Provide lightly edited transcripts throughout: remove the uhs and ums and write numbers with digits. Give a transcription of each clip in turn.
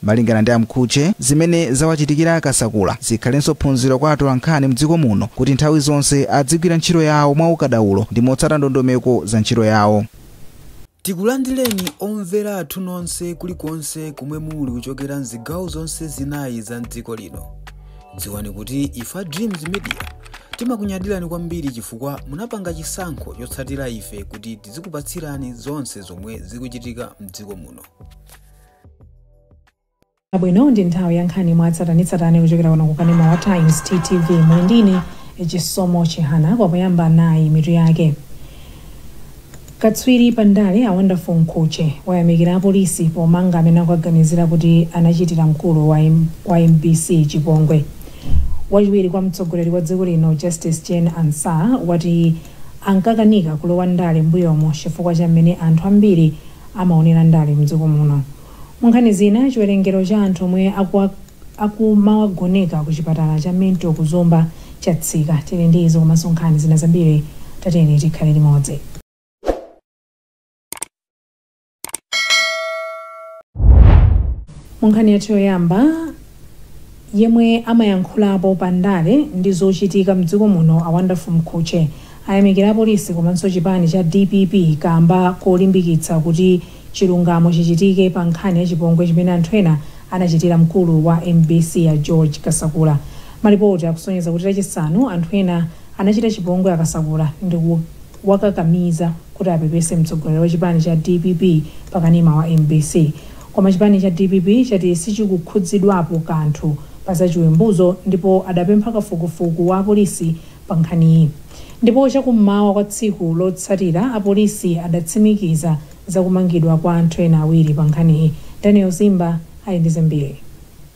Malingana ndi Amkhuche, zimene zawachitikira Akasakula zikhalenso phunziro kwa atolankhani mdziko muno kuti nthawi zonse adzigwira ntchito yawo mwa ukadaulo ndi motsata ndondomeko za ntchito yawo. Tikulandireni omvera athu nonse kulikonse kumwe muli kuchokera mzigawo zonse zinayi za mdziko lino. Dziwani kuti ifa Dreams Media timakunyadirani kwambiri chifukwa munapanga chisankho chotsatira ife kuti tizikupatsirani zonse zomwe zikuchitika mdziko muno. Abwino, ndi nthawi ya nkhani mwatsatanetsatane kuchokera kuno kukanema wa Times TTV. Muli ndine Chisomo Chihana. Kwapuyamba nayi mitu yake. Katswiri pandale a Wonderful Mkhutche wayamikira apolisi pomanga amene akuganizira kuti anachitira mkulu wa MBC chipongwe. Wachiwiri kwa mtsogoleri wa dziko lino Justice Jane Ansah wati ankakanika kulowa ndale mbuyomo chifukwa cha mmene anthu ambiri amaonera ndale mdziko muno. Munkhani zina, chiwerengero cha anthu omwe akumawagoneka ku chipatala cha Mental ku Zomba chatsika. Tili ndi izo komanso nkhani zina zambiri, tatiyeni tikhale limodzi. Munkhani yathu yoyamba, yemwe amayankhulapo pandale ndi zochitika mdziko muno a Wonderful Mkhutche ayamikira apolisi komanso chipani cha DPP kamba kolimbikitsa kuti chilungamo chichitike pa nkhani ya chipongwe chimene anthu ena anachitira mkulu wa MBC ya George Kasakula. Malipoti akusonyeza kuti Lachisanu anthu ena anachita chipongwe Akasakula ndi wakakamiza kuti apepese mtsogoleri wa chipani cha DPP pakanema wa MBC. Koma chipani cha DPP chati sichikukhudzidwapo kanthu pa zachiwembuzo ndipo adapempha kafukufuku wa apolisi pa nkhaniyi. Ndipo chakummawa kwa tsiku lotsatira apolisi adatsimikiza zakumangidwa kwa anthu ena awiri pa nkhaniyi. Daniel Zimba ali ndi zambiri.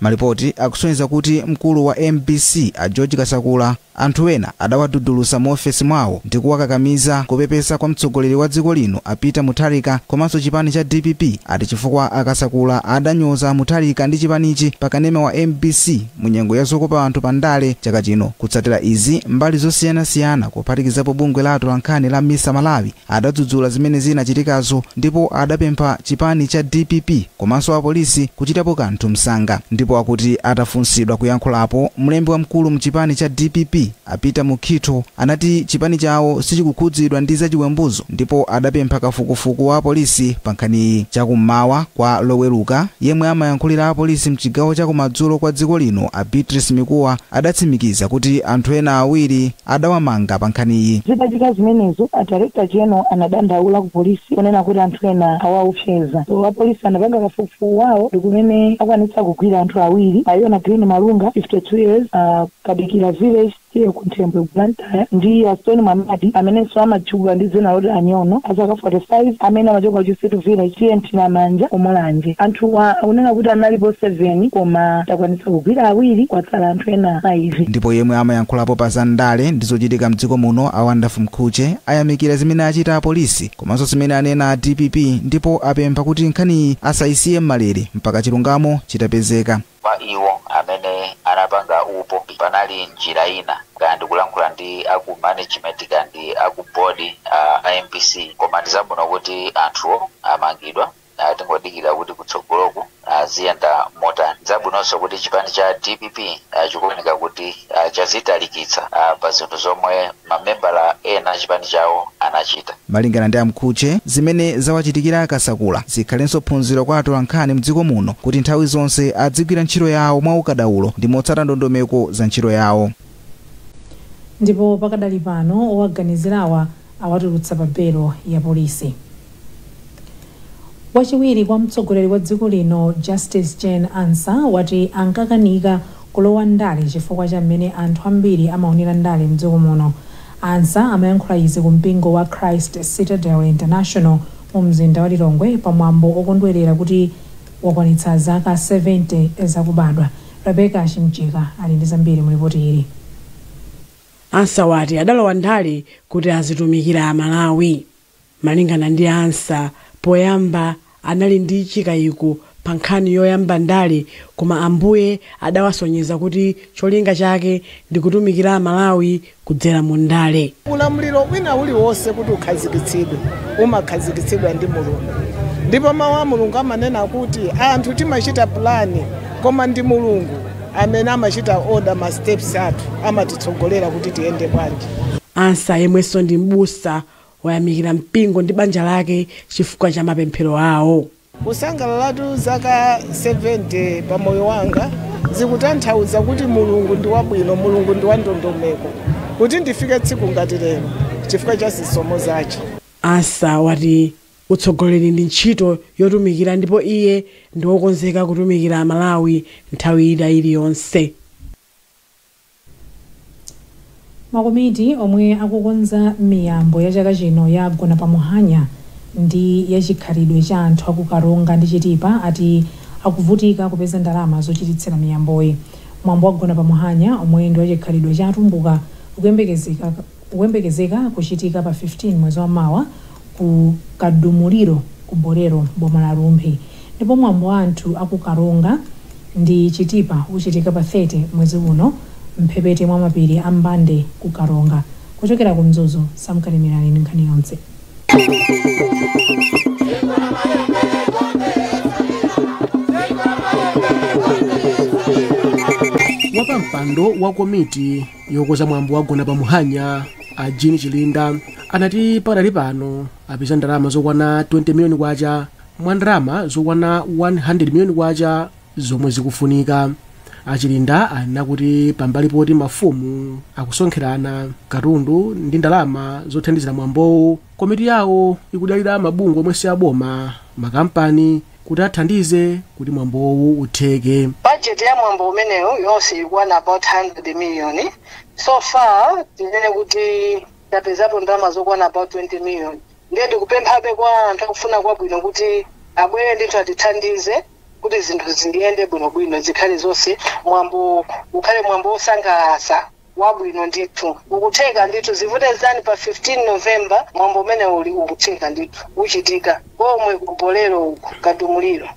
Malipoti akusonyeza kuti mkulu wa MBC a George Kasakula anthu ena adawadudulusa mu ofesi mwawo ndi kuwakakamiza kupepesa kwa mtsogoleri wa dziko lino a Peter Mutharika komanso chipani cha DPP, ati chifukwa Akasakula adanyoza Mutharika ndi chipanichi pakanema wa MBC mu nyengo ya zokopa anthu pandale chaka chino. Kutsatira izi, mbali zosiyanasiyana kuphatikizapo bungwe la atolankhani la Misa Malawi adadzudzula zimene zinachitikazo ndipo adapempha chipani cha DPP komanso apolisi kuchitapo kanthu msanga. Ndipo akuti atafunsidwa kuyankhulapo, mlembi wamkulu mchipani cha DPP a Peter Mukhito anati chipani chawo sichikukhudzidwa ndi zachiwembuzo ndipo adapempha kafukufuku wa apolisi pa nkhaniyi. Chakummawa kwa Loweruka, yemwe amayankhulira apolisi mchigawo chakumadzulo kwa dziko lino a Beatrice Mikuwa adatsimikiza kuti anthu ena awiri adawamanga pa nkhaniyi. Zitachitika zimenezo, a director general anadandaula ku polisi kunena kuti anthu ena awaopseza. So apolisi anapanga kafukufuku wawo ndikumene akwanitsa kugwira anthu awiri, Ayona Green Malunga, 52 years, Kadikira Village, T/A Kunthembwe, Blantyre, ndi Aston Mamadi amenenso amatchuka ndi dzina loti Anyono, azaka 45, amene amachoka ku Chisitu Village, T/A Nthiramanja, kumulanje. Anthuwa akunena kuti analipo 7 koma takwanitsa kugwira awiri, kwatsala anthu ena 5. Ndipo yemwe amayankhulapo pa za ndale ndi zochitika mdziko muno a Wonderful Mkhutche ayamikira zimene achita apolisi komanso zimene anena a DPP ndipo apempha kuti nkhaniyi asayisiye m'malere mpaka chilungamo chitapezeka. Kwa iwo amene anapanga upo, panali njira ina, kaya ndikulankhula ndi aku management kandi aku board a MBC, koma ndizabwino kuti anthuwo amangidwa. Tingodikira kuti kutsogoloku ziyenda motani. Zabwinonso kuti chipani cha DPP chikuoneka kuti chazitalikitsa pa zinthu zomwe mamembala ena chipani chawo anachita. Malingana ndi Amkhuche, zimene zawachitikira Akasakula zikhalenso phunziro kwa atolankhani mdziko muno kuti nthawi zonse adzigwira ntchito yawo mwa ukadaulo ndi motsata ndondomeko za ntchito yawo. Ndipo pakadali pano owaganizirawa awatulutsa pa belo ya polisi. Wachiwiri kwa mtsogoleri wa dziko lino Justice Jane Ansah wati ankakanika kulowa ndale chifukwa cha mmene anthu ambiri amaonera ndale mdziko muno. Ansah amayankhula izi ku mpingo wa Christ Citadel International mu mzinda wa Lilongwe pamwambo okondwerera kuti wakwanitsa zaka 70 zakubadwa. Rebecca Chimchika ali ndi zambiri mu ripoti ili. Ansah wati adalowa ndale kuti azitumikira Amalawi. Malingana ndi Ansah, poyamba anali ndi chikayiko pa nkhani yoyamba ndale, koma Ambuye adawasonyeza kuti cholinga chake ndi kutumikira Amalawi kudzera mu ndale. Ulamuliro wina uliwonse kuti ukhazikitsidwe, umakhazikitsidwa ndi Mulungu. Ndipo mawu a Mulungu amanena kuti anthu timachita pulani, koma ndi Mulungu amene amachita order ma steps athu, amatitsogolera kuti tiyende bwanji. Ansa, yemwenso ndi m'busa, wayamikira mpingo ndi banja lake chifukwa cha mapemphero awo. Kusangalalatu zaka 70 pa moyo wanga zikutanthauza kuti Mulungu ndi wabwino, Mulungu ndi wandondomeko kuti ndifike tsiku ngati lero chifukwa cha zisomo zace. Ansa wati utsogoleri ndi ntchito yotumikira, ndipo iye ndi wokonzeka kutumikira Amalawi nthawi ina iliyonse. Makomiti omwe akukonza miyambo ya chaka chino ya Gona Pamuhanya ndi yachikhalidwe cha anthu akuKaronga ndi Chitipa ati akuvutika kupeza ndalama zochititsira miyamboyi. Mwambo wa Gona Pamuhanya, omwe ndi wachikhalidwe cha Atumbuka, ukuyembekezeka kuchitika pa 15 mwezi wa mawa ku Kadumuliro ku Bolero, boma la Rumphi, ndipo mwambo wa anthu akuKaronga ndi Chitipa uchitika pa 30 mwezi uno mphepete mwa mapiri a Mbande ku Karonga. Kuchokera ku Mzuzu, Samkalimirani ndi nkhani yonse. Wapampando wa komiti yokonza mwambo wa Gona Pamuhanya, a Jini Chilinda, anati pakadali pano apeza ndalama zokwana 20 miliyoni kwacha mwa ndalama zokwana 100 miliyoni kwacha zomwe zikufunika. Achilinda anena kuti pambali poti mafumu akusonkherana katundu ndi ndalama zothandizira mwambowu, komiti yawo ikudalira mabungwe omwe si aboma, makampani, kuti athandize kuti mwambowu utheke. Budget ya mwambo umenewu yonse ikwana about 100 million. So far tinene kuti tapezapo ndalama zokwana about 20 million. Ndiye ndikupemphabe kwa anthu akufuna kwabwino kuti abwere ndithu atithandize kuti zinthu ziyende bwinobwino, zikhale zonse, mwambo ukhale mwambo wosangalatsa wabwino ndithu. Ukutheka ndithu, zivute zani, pa 15 November mwambo umene uli ukutheka ndithu, uchitika komwe kubolero uku Kadumuliro.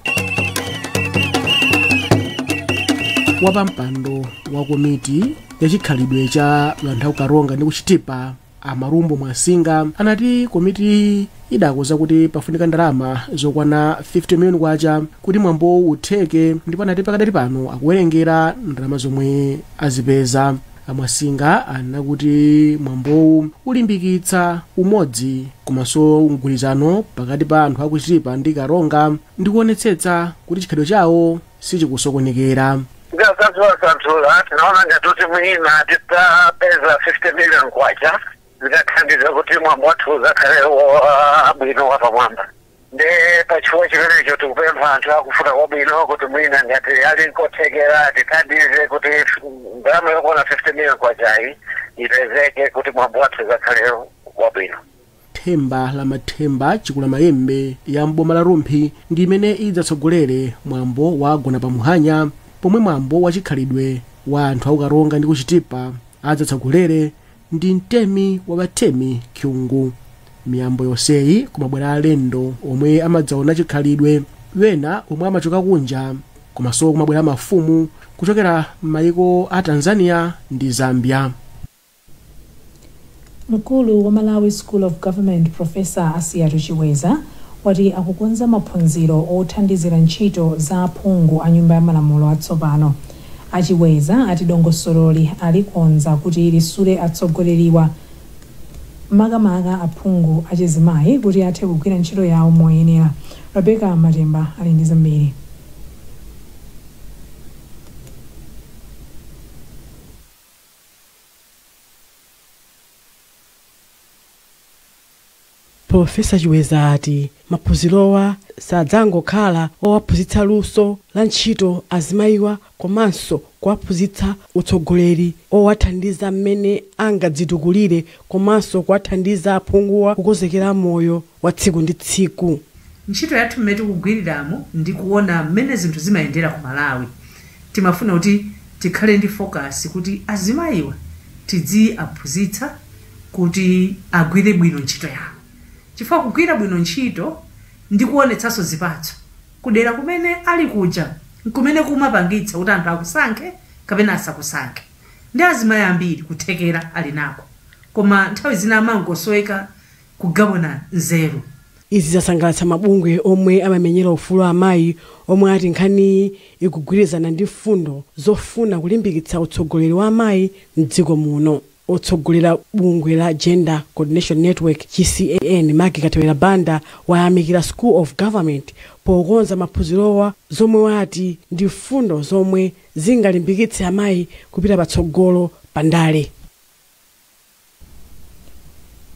Wapampando wa komiti yachikhalidwe cha anthu akuKaronga ndi kuChitipa, Amarumbo Mwasinga, anati komiti idakonza kuti pafunika ndalama zokwana 50 miliyoni kwacha kuti mwambowu utheke, ndipo anati pakadali pano akuwerengera ndalama zomwe azipeza. Amwasinga anena kuti mwambowu ulimbikitsa umodzi komanso mgwirizano pakati pa anthu akuChitipa ndi Karonga ndi kuonetsetsa kuti chikhalidwe chawo sichikusokonekera. Ngazaziwasanthula tinaona ngatuti mwina titapeza 50 million kwacha zikathandiza kuti mwambo wathu uzakhale wabwino wapamwamba. Ndi pachifukwa chimenecho tikupempha anthu akufuna kwabwino kuti mwina ngati ali nkothekera tithandize kuti ndalama yokwana 50 million kwachayi ipezeke kuti mwambo wathu uzakhale wabwino. Themba la Mathemba Chikula Mayembe ya mboma la Rumphi ndi imene idzatsogolere mwambo wa Gona Pamuhanya, pomwe mwambo wa chikhalidwe wa anthu akuKaronga ndi kuChitipa adzatsogolere ndi mtemi wa Batemi Kyungu. Miyambo yonseyi kumabwera alendo omwe amadzaona chikhalidwe, wena omwe amachoka kunja, komanso kumabwera mafumu kuchokera m'mayiko a Tanzania ndi Zambia. Mkulu wa Malawi School of Government, Professor Asiyatu Chiweza, wati akukonza maphunziro othandizira ntchito za aphungu a Nyumba ya Malamulo atsopano. Achiweza ati dongosololi alikonza kuti lisule atsogoleriwa, makamaka aphungu achizimayi, kuti athe kugwira ntchito yawo moyenera. Rebecca Matemba ali ndi zambiri. Profesa Chiweza ati maphunzirowa sadzangokhala owaphunzitsa luso la ntchito azimayiwa, komanso kuwaphunzitsa utsogoleri owathandiza mmene angadzitukulire, komanso kuwathandiza aphunguwa kukonzekera moyo wa tsiku ndi tsiku. Ntchito yathu mmene tikugwiriramo ndi kuona mmene zinthu zimayendera ku Malawi, timafuna kuti tikhale ndi focus kuti azimayiwa tidziaphunzitsa kuti agwire bwino ntchito yawo, chifukwa kugwira bwino ntchito ndi kuonetsanso zipatso kudera kumene ali kuja kumene kumapangitsa kuti anthu akusankhe kapena asakusankhe. Ndi azimayi ambiri kuthekera ali nako, koma nthawi zina amangosoweka kugawana nzeru. Izi zasangalatsa mabungwe omwe amamenyera ufulu amayi, omwe ati nkhaniyi ikugwirizana ndi mfundo zofuna kulimbikitsa utsogoleri wa amayi mdziko muno. Otsogolera bungwe la Gender Coordination Network GCAN, Maggie Kathewera Banda, wayamikira School of Government pokonza maphunzirowa, zomwe wati ndi mfundo zomwe zingalimbikitse amayi kupita patsogolo pa ndale.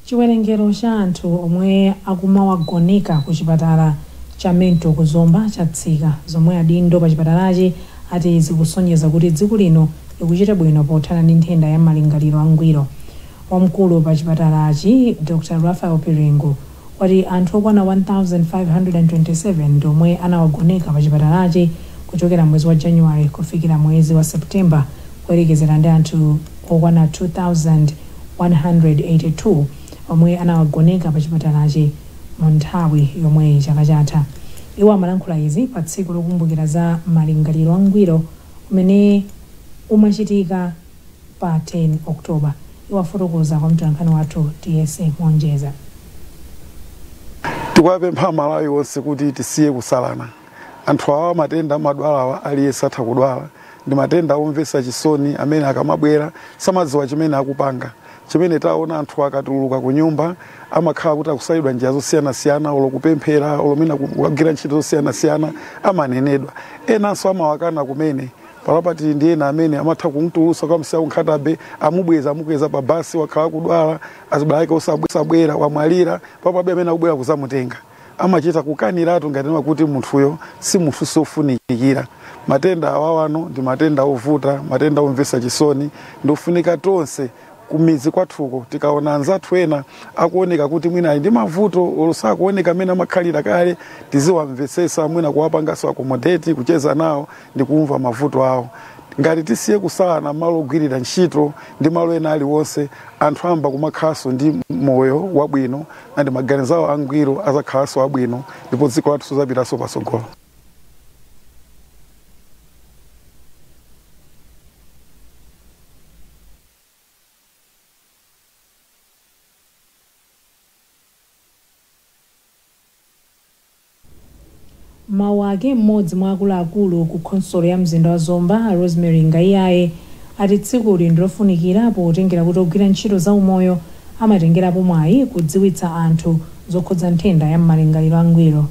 Chiwerengero cha anthu omwe akumawagoneka ku chipatala cha Mental ku Zomba chatsika, zomwe adindo pa chipatalachi ati zikusonyeza kuti dziko lino likuchita bwino pothana ndi nthenda ya malingaliro angwiro. Wamkulu pa chipatalachi, Dr Raphael Piringu, wati anthu okwana 1527 ndi omwe anawagoneka pa chipatalachi kuchokera mwezi wa January kufikira mwezi wa September, kuyerekezera ndi anthu okwana 2182 omwe anawagoneka pa chipatalachi mu nthawi yomwe chaka chatha. Iwo amalankhula izi pa tsiku lokumbukira za malingaliro angwiro umene umachitika pa 10 October. Iwo afotokoza kwa mtolankhani wathu TSA Monjeza. Tikuwapempha Malawi onse kuti tisiye kusalana. Anthu awa matenda amadwalawa, aliyense atha kudwala. Ndi matenda omvetsa chisoni amene akamabwera samadziwa chimene akupanga. Chimene taona, anthu akatuluka ku nyumba amakhala kuti akusalidwa njira zosiyanasiyana, olo kupemphera, olo mwina kugwira ntchito zosiyanasiyana, amanenedwa. Enanso amawakana kumene. Palapati ndi ena amene amatha kumtulusa kamsiya kunkhatabe, amubweza, amukweza pa basi, wakhala kudwala, azibale ake osabwera, wamwalira, papabe amene akubwera kuzamutenga amachita kukaniratu ngati kuti munthuyo si munthu sofunikira. Matenda awawano ndi matenda ovuta, matenda omvetsa chisoni. Ndiofunika tonse kumidzi kwathuko, tikaona anzathu ena akuoneka kuti mwina ali ndi mavuto, olo sakuoneka amene amakhalira kale, tiziwamvetsetsa, mwina kuwapanganso accommodate, kucheza nawo ndi kumva mavuto awo. Ngati tisiye kusalana malo ogwirira ntchito ndi malo ena aliwonse, anthu amba kumakhalanso ndi moyo wabwino, andi maganizo awo angwiro azakhalanso abwino, ndipo dziko lathu lizapitanso patsogolo. Mawu ake mmodzi mwa akuluakulu ku khonsolo ya mzinda wa Zomba, Rosemary Ngaiyaye, ati tsikuli ndilofunikira potengera kuti ogwira ntchito za umoyo amatengerapo mwayi kudziwitsa anthu zokhudza nthenda ya malingaliro angwiro.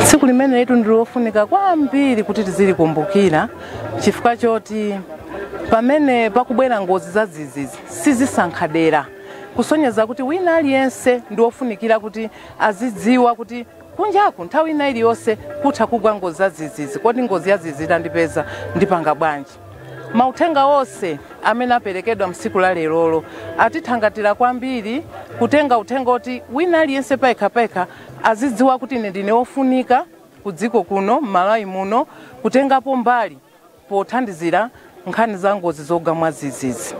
Tsiku limene letu ndilofunika kwambiri kuti tizilikumbukira, chifukwa choti pamene pakubwera ngozi za zizizi sizisankha dera, kusonyeza kuti wina aliyense ndi wofunikira kuti azidziwa kuti kunjaku nthawi ina iliyonse kutha kugwa ngozi za zizizi. Kodi ngozi ya zizizi itandipeza ndipanga bwanji? Mauthenga onse amene aperekedwa msiku la lerolo atithangatira kwambiri kutenga uthenga oti wina aliyense payekha azidziwa kuti ine ndine wofunika ku dziko kuno, m'Malawi muno, kutengapo mbali pothandizira nkhani za ngozi zogwa mwa zizizi.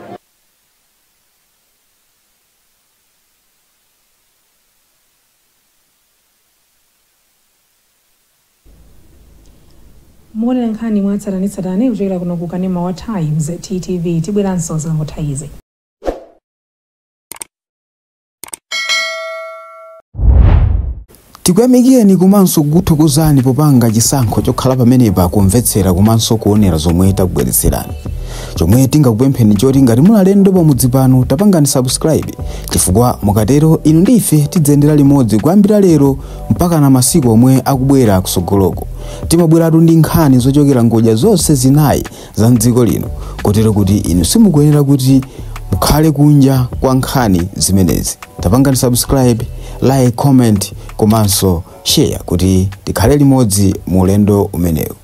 Muonera nkhani mwatsatanetsatane kuchokera kuno ku kanema wa Times TTV. Tibweranso zikangotha izi. Tikuyamikeni komanso kukuthokozani popanga chisankho chokhala pamenepa kumvetsera komanso kuonera zomwe takubweretserani. Chomwe tingakupempheni choti ngati muli alendo pamudzi pano, tapangani subscribe, chifukwa mukatero inu ndi ife tidzayendera limodzi kuyambira lero mpaka na masiku omwe akubwera kusogoloko. Timabweratu ndi nkhani zochokera ngodya zonse zinayi za mdziko lino, kotero kuti inu simukuyenera kuti mukhale kunja kwa nkhani zimenezi. Tapangani subscribe, like, comment komanso share kuti tikhale limodzi mu ulendo umenewu.